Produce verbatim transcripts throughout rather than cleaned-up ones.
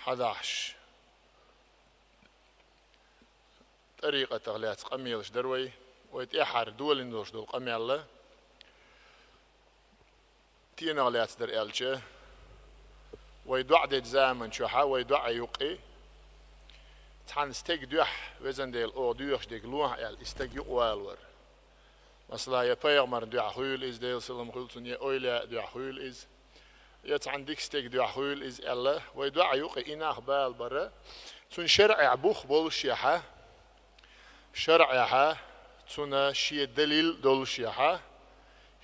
Хьадахьаш, тӀарикъатах лаьцна къамелаш дара вай. Вай тӀаьххьара долийна долуш долу къамел а тӀенах лаьцна дара аьлча, вай доӀа дечу заман чохь а, вай доӀа юкъа цхьана стеган дуьхьа, везан Дела, оха доьхуш дерг лохьа аьлла, и стаг юкъа валавар. Масала, я пайхамарна дуьхьа хуьйла иза, Делан салам хуьлда цунна, я эвлаяъ дуьхьа хуьйла иза, я цхьана дика стеган дуьхьа хуьйла иза аьлла, вай доӀа юкъа и нах балабар, цуьнан шарӀехь бух болушехь а, шарӀехь а цуьнан шен далил долушехь а,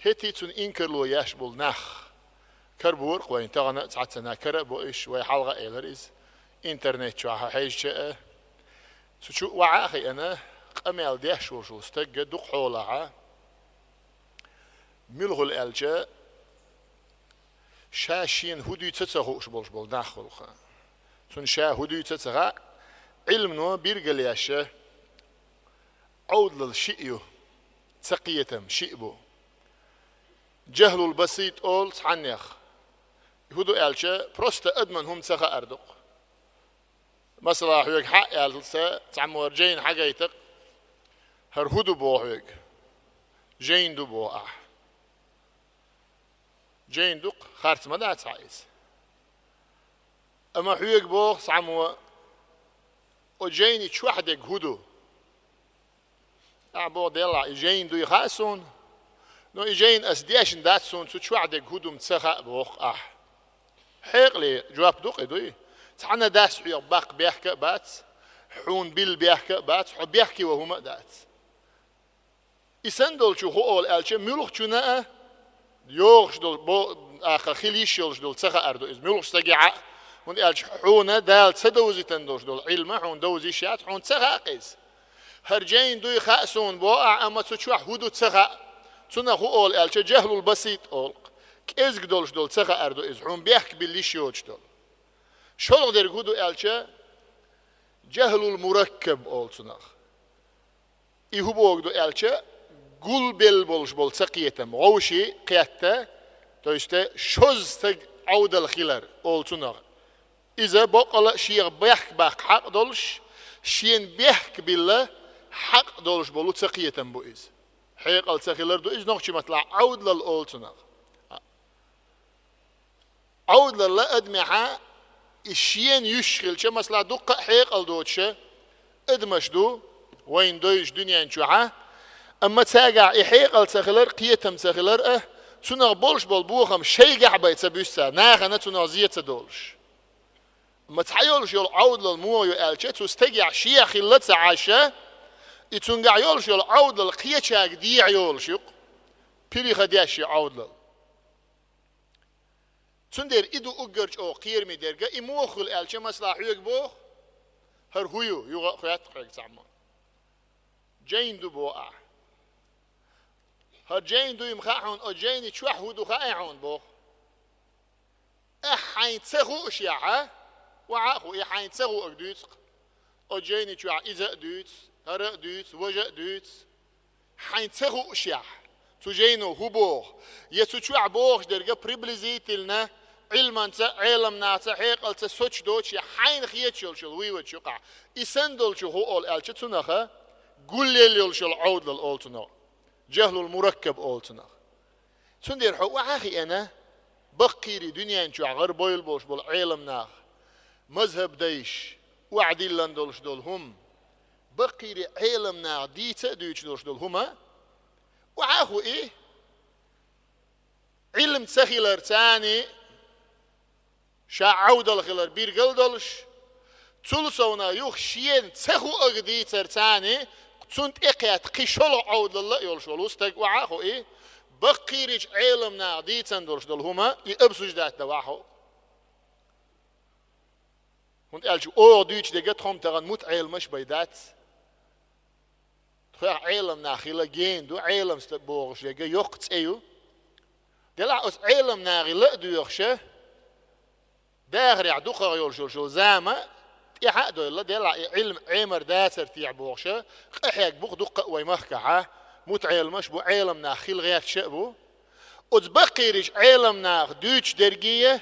хӀетте а цуьнан инкарло еш болу нах карабора-кх вайна, тахана а цхьацца нах кара а бо уьш, вай хьалха а элира иза, интернет чохь а хьаьжча а. Цу чу охьа а хиъна, къамел деш волуш волу стаг дукха хьолахь, муьлхула аьлча, ша шена хӀун дуьйцу а ца хууш болуш болу нах хуьлу-кх. Цунна ша хӀун дуьйцу а ца хаьа, Ӏилмано биргал еш, Ӏовдалалла шиъ ю, цакхетам шиъ бу. Жахьлул басит олу цхьаннех. ХӀун ду аьлча, просто адамна хӀума ца хаар ду-кх. Масала, хьоьга хьа а аьлла, цхьаммо хӀара жайна хьагайта-кх, хӀара хӀун ду боху хьоьга? Жайна ду боху ахь. Жайна ду-кх, харц ма дац хьан иза. Амма хьоьга боху цхьаммо, оцу жайни чохь дерг хӀун ду? Ахь боху, делахь, и жайна дуй хаьа суна, но и жайна ас дешна дац, суна цу чохь дерг хӀун ду-м ца хаьа боху ахь. Хьекъале жоп ду-кх и, дуй? Цхьана дас хьоьга баккха бехк а бац, хьуна билла бехк а бац, хьо бехке ван хӀума а дац. И санна долчух хӀун олу аьлча, муьлххачунна а йогӀуш долу, бо-, аха, хила йиш йолуш долу ца хаар ду иза, муьлххачу стагехь а, хӀунда аьлча хьуна Дала ца довзийтина долуш долу Ӏилма хьуна довза йиш яц, хьуна ца хаьа-кх иза. ХӀара жайна дуй хаьа суна боху ахь, амма цу чохь хӀун ду ца хаьа. Цунах хӀун олу аьлча, жахьлул басит олу-кх, кӀезиг долуш долу ца хаар ду иза, хьуна бехк билла йиш йоцуш долу. ШолгӀа дерг хӀун ду аьлча, жахьлул мураккаб олу цунах. И хӀун бохург ду аьлча, гулбелла болуш болу цакхетам, вовшийн кхетта, то есть шозза стаг Ӏовдал хилар олу цунах. Иза боккъала а шех бехк баккха хьакъ долуш, шена бехк билла хьакъ долуш болу цакхетам бу иза. Хьекъал ца хилар ду иза, нохчийн маттахь Ӏовдалалла олу цунах. Ӏовдалалла адамехь и шена йиш хилча, масала, дуккха а хьекъал доцуш адамаш ду вайна дойуш дуьнен чохь а, амма цаьргахь и хьекъал ца хилар, кхетам ца хилар а, цунах болуш болу бохам шайгахь бен ца буьсу цара, нахана цунах зен ца долуш. Амма цхьа йолуш йолу Ӏовдалалла муха ю аьлча, цу стагехь шех хилла ца Ӏаш, и цуьнгахь йолуш йолу Ӏовдалалла кхечаьрга дехьа йолуш ю-кх, пирхиха деш ю Ӏовдалалла. Цундела и ду уггар чӀогӀа кхераме дерг, и муха хуьлу аьлча, масала, хьоьга боху, хӀара хӀун ю, юха а хоьтту хьоьга цхьаммо. Жайна ду боху ахь. ХӀара жайна дуй-м хаьа хьуна, оцу жайни чохь хӀун ду хаьа хьуна боху. Ахь хьайна ца хуушехь, охьа а хуий, хьайна ца хуург дуьйцу-кх. Оцу жайни чохь иза а дуьйцу, хӀара а дуьйцу, важа а дуьйцу. Хьайна ца хуушехь, цу жайно хӀун боху, я цу чохь бохуш дерг приблизительно, Ӏилманца, Ӏеламнаха хьекъалца соцуш доцуш, я хьайна хеташ йолуш йолу вывод ю-кх ахь. И санна долчух хӀун олу аьлча, цунах гулъелла йолуш йолу Ӏовдалалла олу цунах. Жахьлул мураккаб олу цунах. Цундела хьо охьа а хиъна, баккхийрий дуьнен чохь гӀарабевлла болуш болу Ӏеламнаха, мазхӀаб дайша, охьадиллина долуш долу хӀума, баккхийрий Ӏеламнаха дийца а дуьйцуш долуш долу хӀума, охьа а хуий, Ӏилма ца хилар царний, ша Ӏовдал хилар биргал долуш, цул совнаха юха шена ца хуург дийцар царний, цунна тӀекхетта кхин шолгӀа Ӏовдалалла а йолуш волу стаг охьа а хуий, баккхийричу Ӏеламнаха дийцина долуш долу хӀума и обсуждать дан охьа а хуий. ХӀунда аьлча оха дуьйцуш дерг тхо-м тахана мутаӀеламаш бен дац. Тхох Ӏеламнах хила гена ду, Ӏелам стаг бохуш дерг йоккха цӀе ю. Делахь оцу Ӏеламнахе ла а доьхуш, дахарехь дукхагӀа йолуш йолу зама тӀаьхьа а дойлла, делахь и Ӏилма Ӏемар дацара техьа бохуш, къахьегна бу-кх дуккха а вай махкахь, мутаӀеламаш бу, Ӏеламнах хила гӀерташ а бу. Оцу баккхийричу Ӏеламнаха дуьйцуш дерг а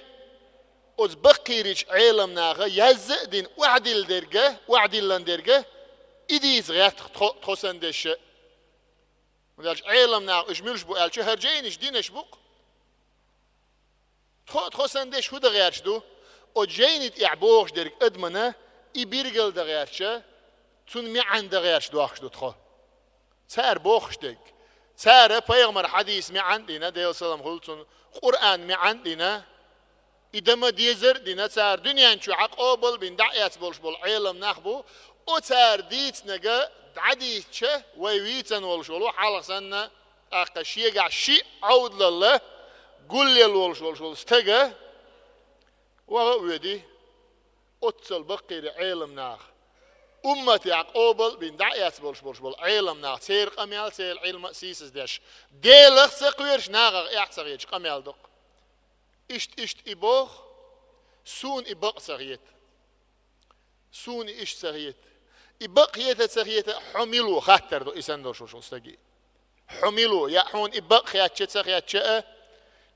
Оцу баккхийрачу Ӏеламнаха язза а дина охьадилла дерг, охьадиллина дерг, и дийца гӀерта тхо, тхо санна дешша. ХӀунда аьлча Ӏеламнаха уьш муьлш бу аьлча, хӀара жайнаш динаш бу-кх. Тхо, тхо санна дешша хӀун дан гӀерташ ду? Оцу жайни тӀехь бохуш дерг адамана и билгал дан гӀерташ, цунна маьӀна дан гӀерташ дохкуш ду тхо. Цара бохуш дерг. Цара пайхамар хьадис маьӀна а дина, Делан салам хуьлда цунна, Къуръан маьӀна а дина, и дан ма дезар а дина, цара дуьнен чохь къобал а бина дӀа а эцна болуш болу Ӏеламнах бу, оцара дийцинарг дӀадийцича, вай вийцина волуш волу хьалха санна, тӀаккха шегахь шиъ Ӏовдалалла гулъелла волуш волуш волу стага ваха а воьду. Оццул баккхийра Ӏеламнах, умматехь къобал а бина дӀа а эцна болуш болуш болу Ӏеламнах, церан къамел, церан Ӏилма а сийсаздеш, Делах ца кхоьруш, нахах эхь ца хеташ къамел ду-кх. Иштта, иштта и боху, суна и бакъ ца хета. Суна и иштта ца хета. И бакъ хета а ца хета а хьо мила ву хаттар ду и санна долуш волчу стаге. Хьо мила ву, я хьуна и бакъ хетча а ца хетча а,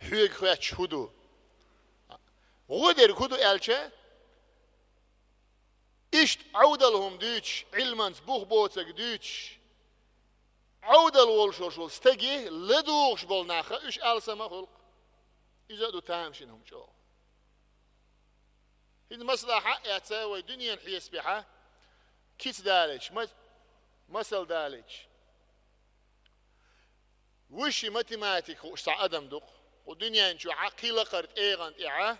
хьоьга хоьттуш хӀун ду? ГӀо дерг хӀун ду аьлча, иштта Ӏовдал хӀума дуьйцуш, Ӏилманца бух боцург дуьйцуш, Ӏовдал волуш волуш волу стаге ладугӀуш болу нах а уьш алсам а хуьлу-кх. Иза а ду тамашийна хӀума чӀогӀа. ХӀинца масала хьа а эцна, вай дуьненан хьесапехь кица далийча, ма-, масал далийча. Высший математика хууш цхьа адам ду-кх. Кху дуьнен чохь кхин лакхара тӀегӀан тӀехь,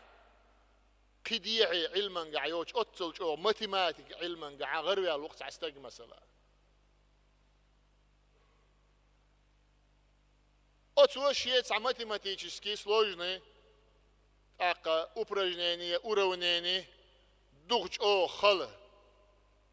кхин дехьа Ӏилманехь йоцуш, оццул чӀогӀа математика Ӏилманехь гӀараваьлла ву-кх цхьа стаг, масала. Оцо шен цхьа математически сложный, тӀаккха упражнение, уравнение, дукха чӀогӀа хала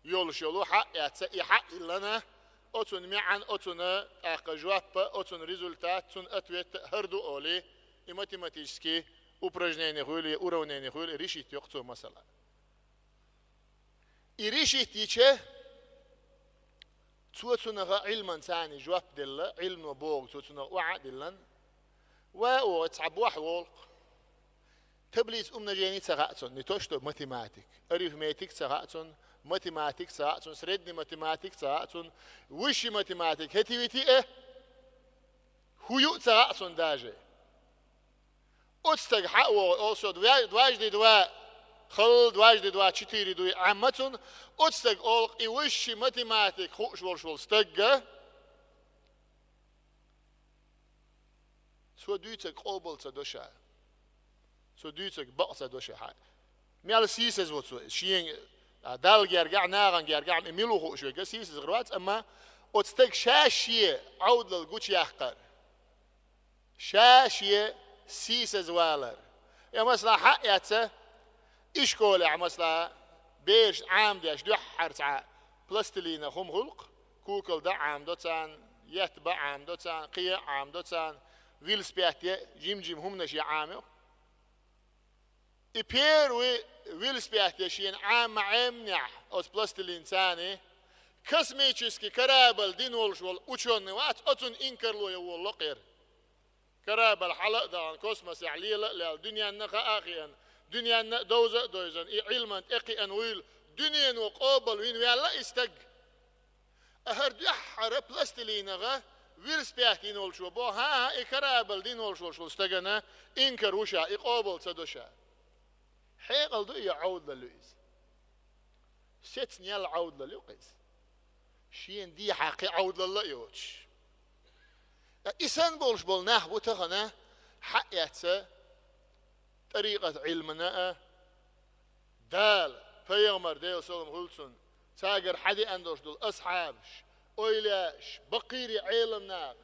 йолуш йолу хьа а эцна, и хьа а йиллина, оцунна маьӀна, оцунна тӀаккха жоп а, оцунна результат, цунна ответ а хӀара ду олий, и математически упражнение хуьлий, уравнение хуьлий, решить йо-кх цо, масала. И решить йича, цо цунах Ӏилманца жоп делла, Ӏилмано бохург цо цунах охьа а диллина, ва оха цхьа бохь волу-кх. Таблица умножения ца хаьа цунна, не то что математика, арифметика ца хаьа цунна, математика ца хаьа цунна, средний математика ца хаьа цунна, высший математика хӀетте-витте а, хӀун ю а ца хаьа цунна даже. Оцу стага хьа а вогӀу, олу со, два-, дважды два, хала, дважды два четыре дуй Ӏемма цунна, оцу стага олу-кх и высший математика хууш волуш волу стаг а, цо дуьйцург къобал ца до ша. Цо дуьйцург бакъ ца до ша хьа. Мел сийсаз ву цо, шен, а, Далла гергахь, нахана гергахь, и мила ву хууш верг а сийсазгӀар вац, амма оцу стага ша шен Ӏовдалалла гучуяккхар. Ша шен сийсазвалар. Я, масала, хьа а эцна, и школехь, масала, бераш Ӏамадеш дуьххьара цхьа пластилинах хӀума хуьлу-кх, куколда а Ӏамадо царна, етта бан а Ӏамадо царна, кхин а Ӏамадо царна, велосипед е, жим-жим хӀуманаш е Ӏамайо. И первый велосипед е шена Ӏама ма Ӏемнехь, оцу пластилинца, космический корабль дина волуш волу учёный вац, оцунна инкарло ян волало кхера. Корабль хьала а дахана, космосехь лела а лелла, дуьненна а хаа а хиъна, дуьненна а довза а довзана, и Ӏилманна тӀекхиъна вуйла, дуьнено къобал вина ваьлла и стаг. А хӀара дуьххьара пластилинах велосипед йина волчо боху, хӀан-хӀа, и корабль дина волуш волчу стагана инкар ву ша, и къобал ца до ша. Хьекъал ду и, я Ӏовдалалла ю иза? Сецна яьлла Ӏовдалалла ю-кх иза. Шена дехьа кхин Ӏовдалалла а йоцуш. Ткъа и санна болуш болу нах бу тахана, хьа а эцна, тӀарикъат Ӏилмана а, Дала, пайхамар, Делан салам хуьлда цунна, цаьргара хьадеана долуш долу асхьабаш, эвлаяаш, баккхийра Ӏеламнаха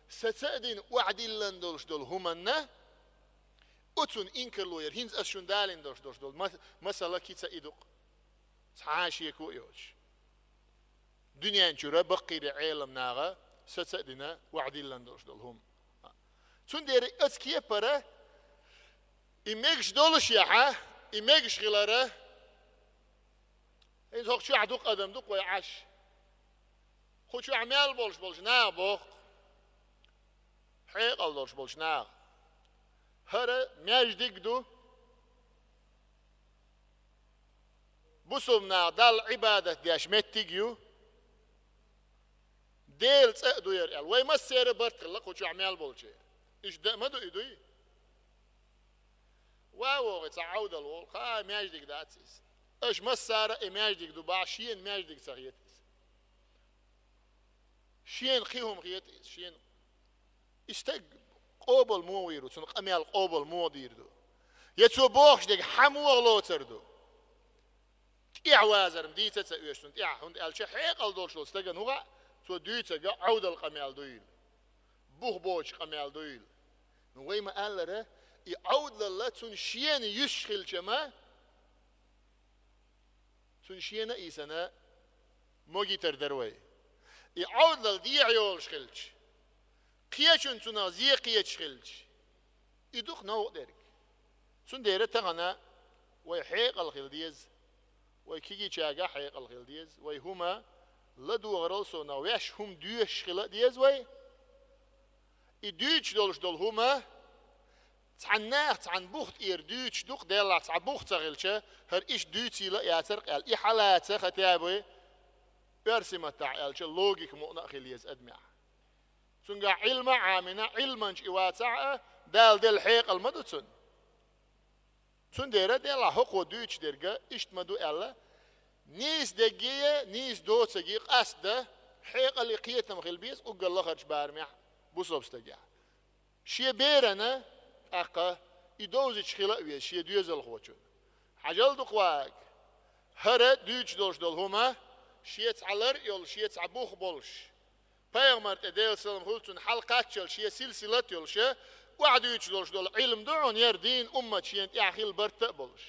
саца а дина охьадиллина долуш долу хӀуманна, оцунна инкарло яр, хӀинца ас шуна далийна долуш долуш долу ма-, масала кица и ду-кх. Цхьа а шеко а йоцуш. Дуьнен чуьра баккхийра Ӏеламнаха саца а дина охьадиллина долуш долу хӀума. Цундела оцу кепара и мегаш долушехь, и мегаш хилара, иза хӀокху чохь дукха адам ду-кх вай Ӏаш. Кху чохь мел болуш болчу наха боху-кх, хьекъал долуш болчу наха. ХӀара маьждиг ду, Бусулба нах Далла Ӏибадат деш меттиг ю, Делан цӀа а ду яр аьлла. Вай массеран барт хилла кху чохь мел болчеран. Иштта ма ду и, дуй? Ва вогӀий цхьа Ӏовдал волу, хаа маьждиг дац иза. Аша массара а и маьждиг ду бахьа, шена маьждиг ца хета иза. Шена кхин хӀума хета иза, шена. И стаг къобал муха вийр ву, цунна къамел къобал муха дийр ду? Я цо бохуш дерг хьан муха лоцур ду? ТӀаьхьа вазар-м дийца а ца оьшу цунна тӀаьхьа, хӀунда аьлча хьекъал долуш волу стагана хӀун хаьа, цо дуьйцург Ӏовдал къамел дуйла, бух боцуш къамел дуйла. Ну, вай ма-аллара, и Ӏовдалалла цунна шена юьсуш хилча ма, цунна шена а йисина, могуьйтур дара вай. И Ӏовдалалла дехьа йолуш хилча, кхечунна цунах зен кхеташ хилча, и ду-кх новкъа дерг. Цундела тахана вай хьекъал хила деза, вай кегийчаьргахь хьекъал хила деза, вай хӀума ладогӀарал совнах ваьш хӀума доьшуш хила а деза вай. И дуьйцуш долуш долу хӀума цхьана наха цхьана бух тӀера дуьйцуш ду-кх, делахь цхьа бух ца хилча, хӀара иштта дуьйцийла а яцара-кх аьлла, и хьалаца хатаб вай, оьрсийн маттахь аьлча, логика мукъана а хила еза адамехь. Цуьнгахь Ӏилма а Ӏамийна, Ӏилманча и вацахь а, Дала делла хьекъал ма ду цунна. Цундела делахь хӀокхо дуьйцуш дерг иштта ма ду аьлла, нийса дерриге а, нийса доцург а къастдан, хьекъале а кхетам хила беза уггар лахарчу барамехь бусалба стагехь. Шен берана, тӀаккха и довзуьйтуш хила а веза шен доьзалхочунна. Хьажал ду-кх вай, хӀара дуьйцуш долуш долу хӀума шен цхьа лар а йолуш, шен цхьа бух болуш, пайхамар тӀе, Делан салам хуьлда цунна, хьалакхаччалц шен силсилат а йолуш, охьадуьйцуш долуш долу Ӏилма ду хьуна, яра дийна уммат шена тӀехь хила барт а болуш.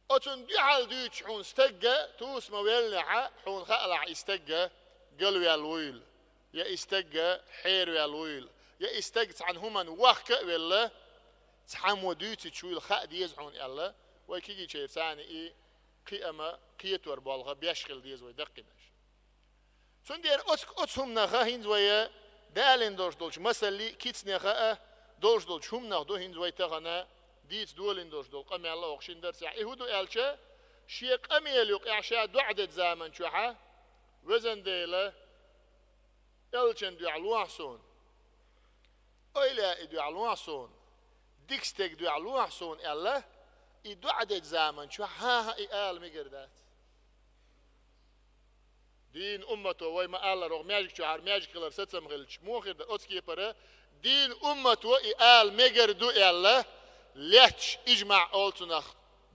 Оцунна дуьхьал дуьйцуш хьуна стаг а туса ма веллинехь, хьуна хаалахь, и стаг а галваьлла вуйла, я и стаг а хьераваьлла вуйла, я и стаг цхьана хӀуманна вохка а велла, цхьаммо дуьйцуьйтуш вуйла хаа деза хьуна аьлла, вай кегийчеран царна и кхиам а, кхетор болх а беш хила деза вай даккхийнаш. Цундела оцу, оцу хӀуманах а хӀинца вай далийна долуш долчу масаллий, кицанех а долуш долчу хӀуманах ду хӀинца вай тахана дийца долийна долуш долу къамел а хӀокху шина дарсехь. И хӀун ду аьлча, шен къамелан юкъехь ша доӀа дечу заман чохь а, Везан Дела, элчан дуьхьа лохьа суна, эвлаяи дуьхьа лохьа суна, дика стеган дуьхьа лохьа суна аьлла, и доӀа дечу заман чохь хӀан-хӀа и ала мегар дац. Дийна уммато вай ма-аллара, хӀокху маьждиг чохь хӀара маьждиг хилар сацам хилча, муха хир дара оцу кепара, дийна уммато и ала мегар ду аьлла, лаьтташ ижмаӀ олу цунах,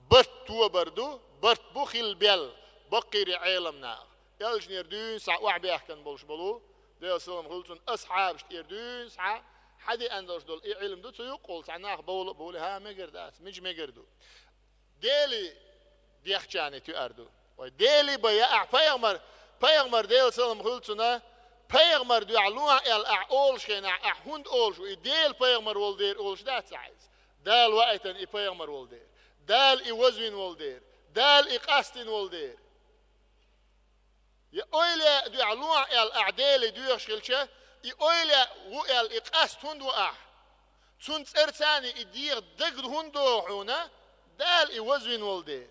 барт тобар ду, барт бу хила бел баккхийра Ӏеламнаха. Элчанера дуьйна схьа охьабаьхкина болуш болу, Делан салам хуьлда цунна, асхьабаш тӀера дуьйна схьа хьадеана долуш долу и Ӏилма ду, цу юккъехула цхьа нах бовла а бовлий, хӀан, мегар дац, мича мегар ду? Деле дехчарна тоьар ду. Вай Деле бан яахь, пайхамар, пайхамар, Делан салам хуьлда цунна, пайхамар дуьхьа лохьа аьлла ахь олуш хенахь, ахь хӀунда олуш ву, и Делан пайхамар волу дера олуш дац ахь иза? Дала ваийтина и пайхамар волу дера, Дала и вазвина волу дера, Дала и къастийна волу дера. Я эвлаяъ дуьхьа лохьа аьлла ахь Деле доьхуш хилча, и эвлаяъ ву аьлла и къаста хӀунда ву ахь? Цунна цӀарца и деха дага хӀунда догӀу хьуна? Дала и вазвина волу дера,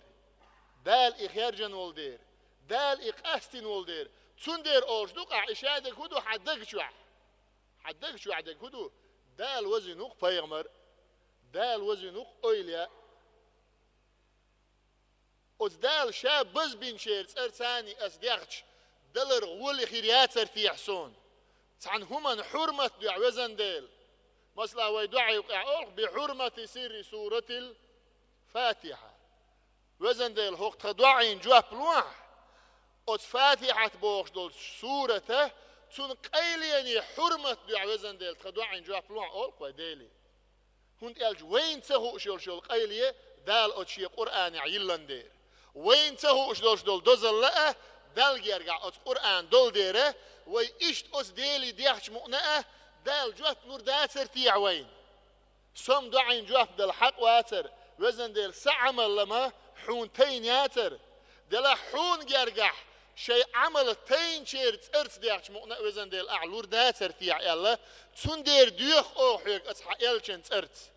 Дала и хаьржина волу дера, Дала и къастийна волу дера. Цундела олуш ду-кх ахь, и шадерг хӀун ду хьан дага чохь? Хьан дага чохь дерг хӀун ду? Дала вазвина ву-кх пайхамар, Дала вазвина ву-кх эвлаяъ. Оцу Дала ша базбинчеран цӀарца ас дехча, далар гӀоли хир яцар техьа суна? Цхьана хӀуманна хьурмат дуьхьа, Везан Дела. Масала, вай доӀа юкъехь олу-кх: «Бихьурмати сирри суратил Фатихьа». Везан Дела, хӀокху тхан доӀийн жоп лохьа, оцу Фатихьат бохуш долчу сурата, цунна къайлене хьурмат дуьхьа, Везан Дела, тхан доӀийн жоп лохьа олу-кх вай Деле. ХӀунда аьлча вайна ца хууш йолуш йолу къайле Дала оцу Шен Къуръанехь йиллина дера. Вайна ца хууш долуш долу дозалла а Далла гергахь оцу Къуръан долу дера, вай иштта оцу Деле дехча мукъана а Дала жоп лур дацара техьа вайна? Со-м доӀийн жоп дала хьакъ вацара, Везан Дела, сан Ӏамал-м хьуна тайна яцара. Делахь хьуна гергахь шайн Ӏамал тайначеран цӀарца дехча мукъана а, Везан Дела, ахь лур дацара техьа аьлла, цундела доьху оха хьоьга аса хьан элчан цӀарца.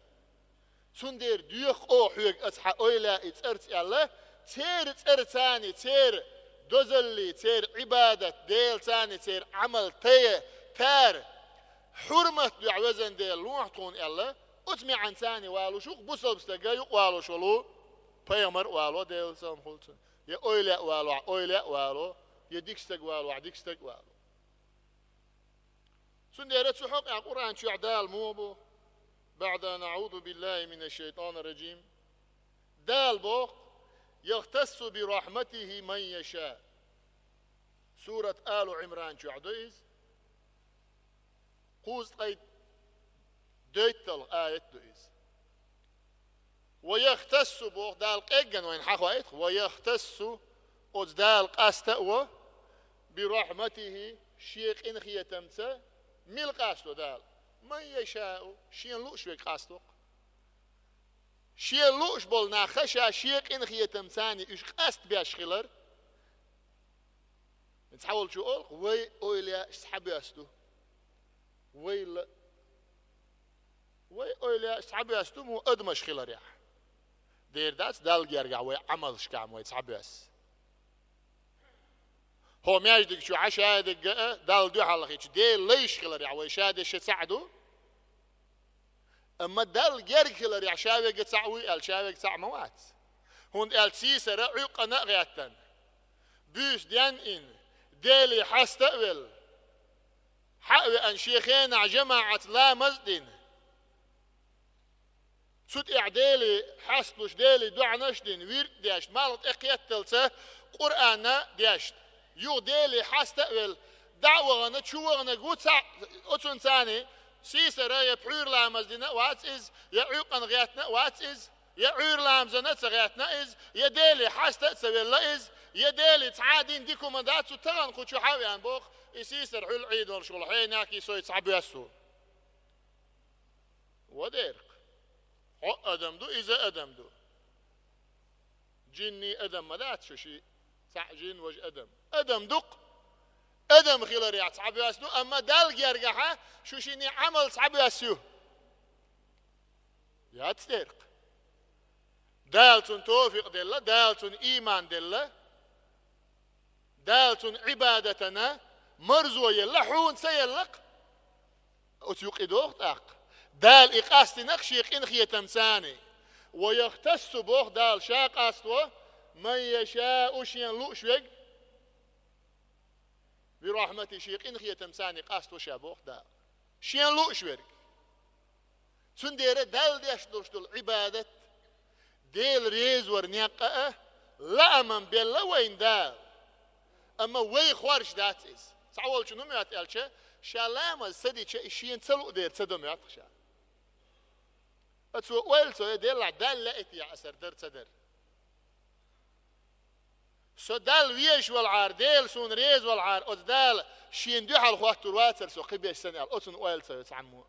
Цундела доьху оха хьоьга аса хьан ойла и цӀарца аьлла, церан цӀарцани, церан дозалли, церан Ӏибадат, Делацани, церан Ӏамал тая, тара, хьурмат дуьхьа везан Дела лохьа тхуна аьлла, оцу маьӀанцани валуш ву-кх бусалба стага юкъа валуш волу, пайхамар а вало, Делан салам хуьлу цунна, я ойла а вало, ойла а вало, я дика стаг вало, дика стаг а вало. Цундела цу хьокъехь Къуръан чохь Дала муха боху: بعد أن أعوذ بالله من الشيطان الرجيم. Дала боху: يختص برحمته من يشاء. Сурат Алу Ӏимран чохь ду иза. Кхузткъе дейтталгӀа аят ду иза. ويختص боху, Дала къеггина вайна хьахойту, ويختص, оцу Дала къаста а во, برحمته, шен къинхетамца, мила къасто Дала? من يشاء, шена лууш верг къасто-кх. Шен лууш болу нах ша шен къинхетамцани уьш къастабеш хилар. Цхьаволчо олу-кх, вай ойла еш схьабоьсту. Вай ла-, вай ойла еш схьабоьсту мо адамаш хиларехь. Дера дац Далла гергахь вай Ӏамалшкахь вай цхьабоьссу. ХӀо маьждиг чу Ӏаш а дигга а, Далла дуьхьал хилча, Делан лайш хиларехь вай ша дешан цхьаъ ду. Амма Далла герга хиларехь ша верг цхьаъ вуй аьлла, ша верг цхьаъ ма вац. ХӀунда аьлча сийсара Ӏуьйкъана а гӀеттина, буьйса денйина, Деле хьаста а велла, хьа а веана шен хенахь жамаӀатца ламаз а дина, цу тӀехь Деле хьасталуш, Деле доӀанаш а дина, вирд а дешна, малх тӀе кхетталца Къуръан а дешна, юха Деле хьаста а велла, дӀа а вахана, чу ваханарг ву цхьаъ, оцунцани сийсара я пхьуьйра ламаз дина а вац иза, я Ӏуьйкъана гӀеттина а вац иза, я Ӏуьйра ламазана а ца гӀеттина иза, я Деле хьаста а ца велла иза, я Деле цхьа а дина дика хӀума дац цу тахана кху чу хьа а веана боху, и сийсара хьуьлла Ӏийдалш волу хьенехкий сой цхьабоьссу. Ва дерг. Хьо адам ду, иза адам ду. Джинни адам ма дац шу ши, цхьаъ жин, важа адам. Адам ду-кх. Адам хиларехь цхьабоьссу ду, амма Далла гергахьа шу шинне Ӏамал цхьабоьссу ю. Яц дерг. Дала цунна тофикъ делла, Дала цунна ийман делла. Дала цунна Ӏибадатана марзо елла, хьуна ца елла-кх. Оцу юкъа и доху тӀаккха. Дала и къастина-кх шен къинхетамцани. Ва яхтассу боху Дала ша къасто, ман яшаъу шен лууш верг. Бирахьмати шен къинхетамцани къасто ша боху Дала. Шен лууш верг. Цундела Далла деш долуш долу Ӏибадат, Дела резавар некъа а, лааман белла вайна Дала. Амма вай хоржуш дац иза. Цхьаволчун хӀун моьтту аьлча, ша ламаз ца дича, и шена ца луъу дера ца до моьтту ша. Ткъа цо ойла ца йо, делахь Далла лаьа те аса дара ца дара. Со Далла везаш валахьара, Дела суна реза валахьара, оцу Дала шена дуьхьал хӀоттур вацара со кхиберш санна аьлла, оцунна ойла ца йо цхьаммо.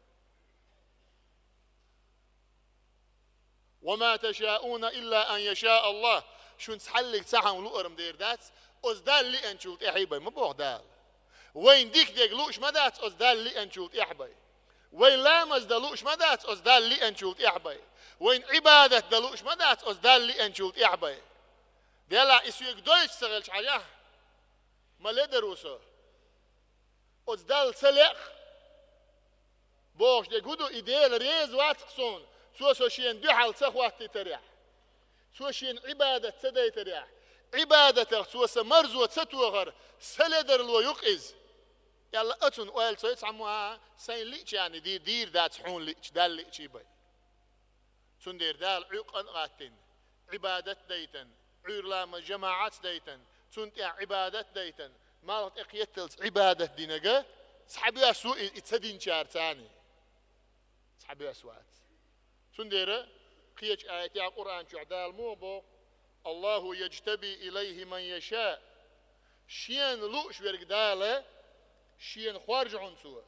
«Ва ма ташаъуна илла ан яшаъ Аллах». Шуна цхьаллиг цхьа хӀума луъург дер дац, оцу Далла лиъначул тӀаьхьа бен ма боху Дала. Вайна дика дерг лууш ма дац оцу Далла лиъначул тӀаьхьа бен. Вай ламаз дан лууш ма дац оцу Далла лиъначул тӀаьхьа бен. Вайна Ӏибадат дан лууш ма дац оцу Далла лиъначул тӀаьхьа бен. Делахь и соьга дойтуш ца хилча хьажахь, ма ледар ву со. Оцу Далла ца леа бохуш дерг хӀун ду, и Дела реза вац-кх суна, Цо со шена дуьхьал ца хӀоттийтарехь, Цо шена Ӏибадат ца дайтарехь, Ӏибадатах Цо сан марзо ца тохар, сан ледарло ю-кх иза. Аьлла, оцунна ойла ца йо цхьаммо, а, сайн лиъчарна ди-, дийр дац хьуна лиъча, Далла лиъчий бен. Цундела Дала Ӏуьйкъана а гӀаттина, Ӏибадат дайтина, Ӏуьйра ламаз жамаӀатца дайтина, цунна тӀехь Ӏибадат дайтина, малх тӀе кхетталц Ӏибадат динарг цхьабоьссу и, и ца динчарцани. Цхьабоьссу вац. Цундела кхечу аятехь Къуръан чохь Дала муха боху: «Аллаху яджтаби илайхи ман яшаъ». Шена лууш верг Дала, Шена хоржу хьуна Цо.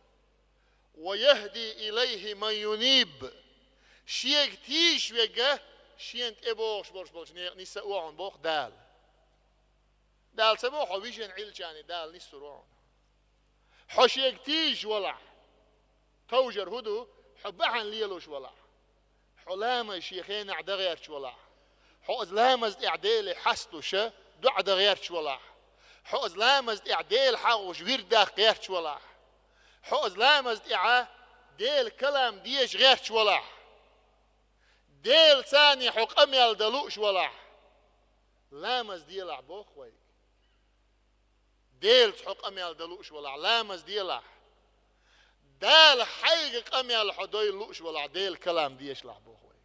«Ва яхди илайхи ман юниб». Шега тийжаш верг Шена тӀебогӀуш болуш болчу некъа нисса а во хьуна боху Дала. Дала ца боху, хьо вижина Ӏилчани Дала ниссур ву хьуна. Хьо Шега тийжаш валахь, товжар хӀун ду, хьо бахьана лелош валахь, Хьо ламаз шен хенахь дан гӀерташ валахь. Хьо оцу ламаза тӀехь Деле хьастуш, доӀа дан гӀерташ валахь. Хьо оцу ламаза тӀехь Дела хьагӀуш вирд даккха гӀерташ валахь. Хьо оцу ламаза тӀехь Делан калам дезаш гӀерташ валахь. Делаца хьо къамел дан лууш валахь. Ламаз делахь боху вайга. Делаца хьо къамел дан лууш валахь, ламаз делахь. Дала хьайга къамел хьо дойла лууш валахь, Делан калам дезалахь боху вайга.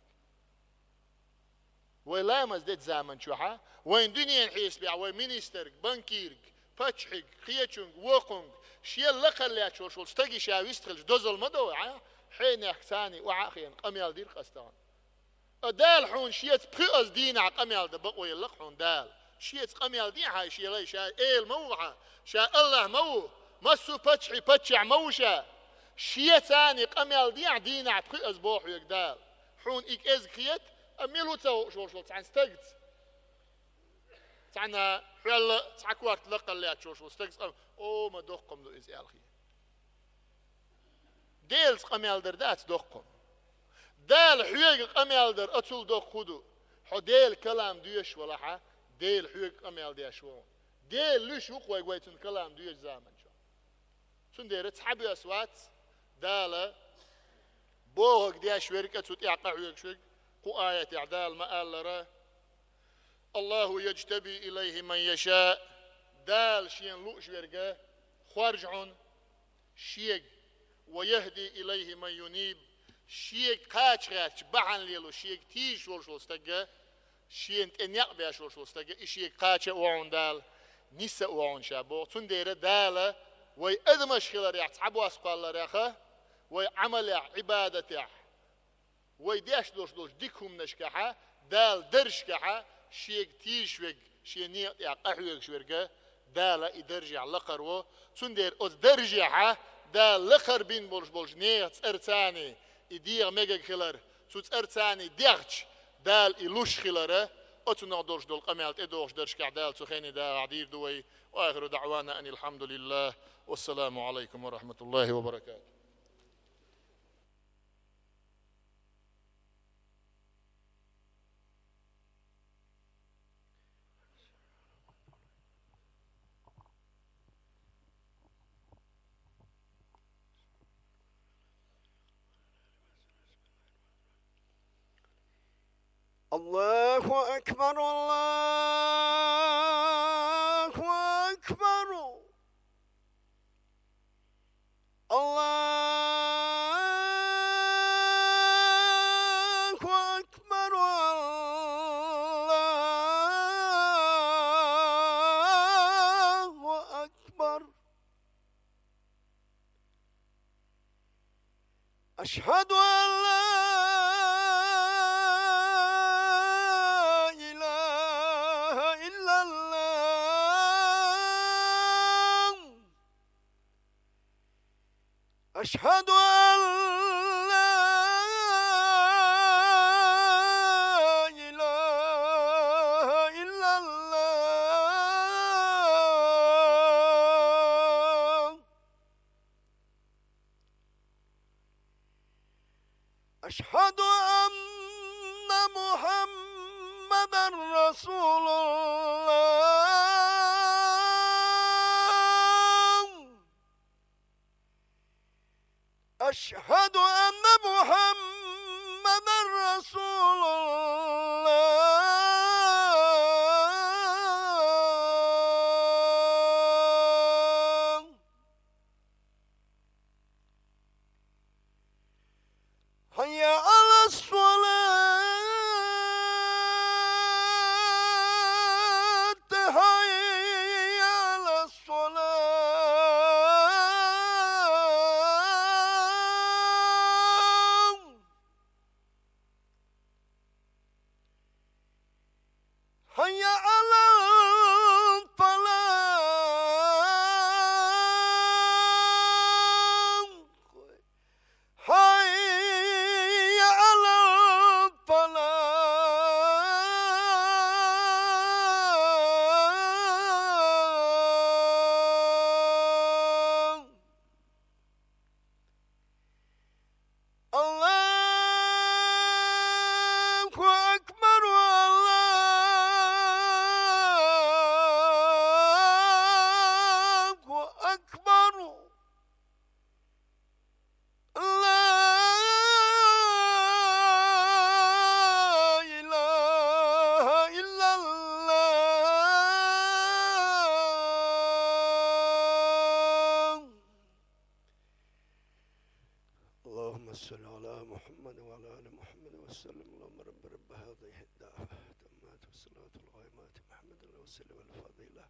Вай ламаз дечу заман чохь, вайн дуьненан хьесапехь, вай министрга, банкирга, паччахьига, кхечуьнга, вокхунга, шен лакхара лаьтташ волуш волу стаге ша вистхилча дозалла ма до вай, хьенехк царний охьа а хиъна къамел дира-кх ас тахана. Ткъа Дала хьуна шеца пхоьазза дийнахь къамел дан бакъо елла-кх хьуна Дала. Шеца къамел дехьа шен лай, ша эла ма ву хьан, ша Аллах ма ву, массо а паччахьий паччахь ма ву ша. Шеца царний къамел дехьа дийнахь пхоьазза боху хьоьга Дала. Хьуна и кӀезиг хета, амма мила ву ца хууш волуш волу цхьана стагца. Цхьана хьоьлла цхьа корта лакхара лаьтташ волуш волу стагца, о, ма доккха-м ду иза аьлла хета. Делаца къамел дар дац доккха-м. Дала хьоьга къамел дар оцул доккха хӀун ду? Хьо Делан калам доьшуш валахь, Дела хьоьга къамел деш ву. Дела луьйш ву-кх вайга вай цуьнан калам доьшучу заман чохь. Цундела цхьабосса вац Дала бохург деш верг а, цу тӀехь къахьоьгуш верг. Кху аятехь Дала ма-аллара: «Аллаху яджтаби илайхи ман яша». Дала Шена лууш верг хоржу хьуна Шега, «ва яхди илайхи ман юниб». Шега кхача гӀерташ бахьана лело, Шега тийжаш волуш волу стаг, Шена тӀе некъ беш волуш волу стаг, и Шега кхача а ву хьуна Дала, нис а ву хьуна Ша боху. Цундела Дала вай адамаш хиларехь, цхьабосса кхолларех, вай Ӏамалехь, Ӏибадатехь, вай деш долуш долчу дика хӀуманашкахь, Дала даржашкахь, Шега тийжаш верг, Шен некъа тӀехь къахьоьгуш верг, Дала и даржехь лакхара во. Цундела оцу даржехь Дала лакхара бина болуш болчу нехан цӀарца и дегӀан мегар хилар, цу цӀарца дехча, Дала и луш хилар, оцунах долуш долу къамел тӀедогӀуш даржашкахь Дала цу хенахь дагахь дийр ду вай. Ва ахиру даъвана анил хьамдулиллах. Вассаламу алайкум ва рахматуллахи ва баракатух. الله أكبر، الله أكبر. الله أكبر، الله أكبر. أشهد أن لا إله إلا الله. أشهد أن لا إله إلا الله. أشهد أن محمدا رسول الله. أشهد أن محمدا رسول الله. حي على الصلاة، حي على الصلاة. حي على الفلاح، حي على الفلاح. الله صل على محمد وعلى آل محمد وسلم. اللهم رب، رب هذه الدعوة التامة والصلاة القائمة، محمد الوسيلة والفضيلة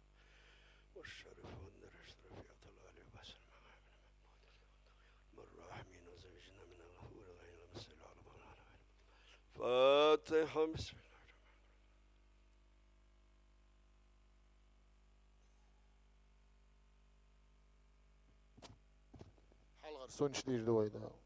والشرف والدرجة الرفيعة العالية وبأس المقام المحمود. الراحمين وزوجنا من الحور العين. اللهم صل على محمد وعلى آل محمد. الفاتحة. بسم الله الرحمن الرحيم. Хьалхара суннаш дийр ду вай, да.